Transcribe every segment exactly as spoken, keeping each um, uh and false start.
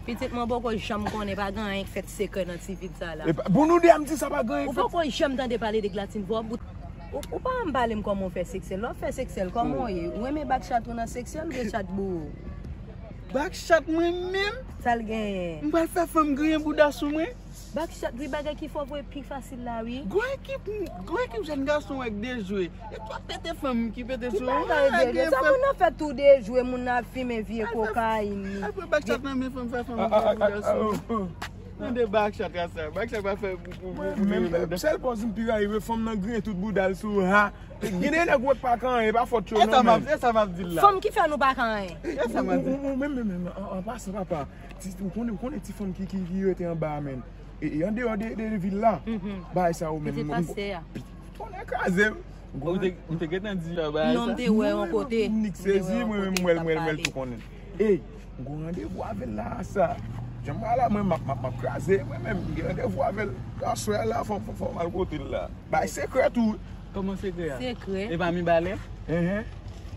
Pitit mwen poko janm konnen, pa gen anyen k fèt sekrè nan ti vil sa la. Epa, bon, nou de a m di sa pa gen anyen k fèt. Ou poko janm tande pale de Glatine Vorbe? Ou, ou pa janm pale m kòman w fè seksèl. Lè w fè seksèl, kòman w ye? Ou renmen bak chat ou nan seksèl oubyen chat bouro? Bak chat mwen menm? Sa l genyen? M pral fè fanm griyen bouda sou mwen? Bak chat, wi, bagay ki fè w voye pi fasil la, wi. Gwo ekip, gwo ekip jèn gason wè k dejwe. E twa pete fanm ki pete sou ou. Ki bagay dejwe? Sa moun nan fè tou dejwe, moun nan ap fimen vye kokayin li. Al pran bak chat nan men fanm, fè fanm griyen bouda sou ou. Mande bak chat a sa. Bak chat pa fè pou, pou, pou, pou griyen bouda. Sèl pòz m pi rayi, wè fanm nan griyen tout bouda l sou ou, ha. Gen de nèg ou wè k pa ka anyen, e pa fòt yo non, men. E sa m ap di l la. Fanm ki fè nou pa ka anyen. E sa m ap di. Ou, ou, ou, menm, menm, menm, an, an pasan, papa, ti, ou konnen, ou konnen ti fanm ki, ki, ki rete anba a, menm. E, e andeyò de, de vil la, bagay sa yo menm. Pitit pastè a. Tonnè kraze m. Ou te, ou te gentan di sa, bagay sa. Non, m te wè yon kote. M nik sezi, mwen menm, m wè l, m wè l, m wè l tou konnen. Ey, m gon randevou avè l la a sa. Jan m wè la, mwen, m ap, m ap, m ap kraze, mwen menm, m gen randevou avè l. Aswè a la, fò, fò, fò m al kote l la. Bay sekrè tou. Kòman sekrè a? Sekrè. E pa Mibalè? Enhen.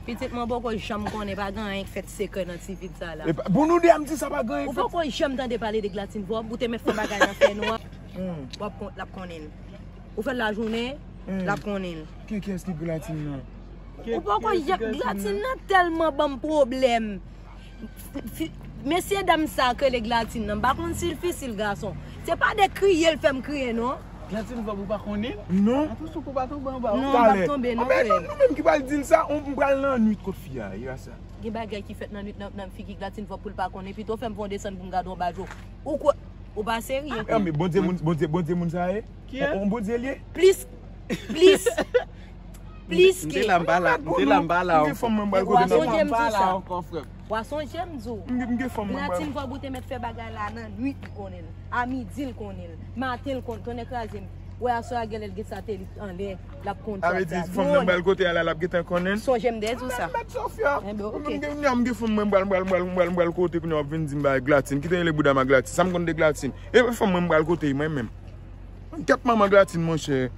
Pitit mwen poko janm konnen, pa gen anyen k fèt sekrè nan ti vil sa la. Epa, bon, nou de a m di sa pa gen anyen k fèt. Ou poko janm tande pale de Glatine Vorbe, ou te mèt fè bagay nan fè nwa. Hmm. W ap kon, l ap konnen l. Ou fè l lajounen, hmm, l ap konnen l. Ki, kiyès ki Glatine nan? Ou poko janm, Glatine nan tèlman ban m pwoblèm. Fi-, mesye dam sa k rele Glatine nan, m pa konn si l fi, si l gason. Se pa de kriye l fè m kriye, non. Glatine Vorbe ou pa konnen? Non. Atò, si w pa tonbe anba, non, m p ap tonbe, non, frè m. Anben, nou menm ki pral di l sa, on, m pral nan nwit kot fi a, e a sa. Gen bagay ki fèt nan nwit nan, nan figi Glatine Vorbe pou l pa konnen. Pito fè m fè yon desann pou m gade yon badjo. Ou kwè, ou pa serye. Ah, men Bondye moun, Bondye, Bondye moun sa ye? Kiyès? On, on Bondye l ye? Plis, plis, plis ke. M te la, m pa la, m te la, m pa la ankò. M gen fanm mwen m pral kote nan. Wa sonje m di w sa. Wa sonje m di w. M gen, m gen fanm mwen m pral. Glatine Vorbe ou te mèt fè bagay la nan nwit li konnen l. A midi l konnen l. Maten l konn, tonnè kraze m. Wè aswè a genlè l gen satelit anlè, l ap konn sa. Sa vle di fanm nan m pral kote a la, l ap gentan konnen l. Sonje m te di w sa. Mèt Sofia. Enben, oke. M gen, m gen fanm mwen m pral, m pral, m pral, m pral, m pral kote kounye a w ap vin di m bagay Glatine. Kite rele bouda m a Glatine. Sa m konn de Glatine? E fanm mwen m pral kote mwen menm. Kèt manman Glatine, monchè.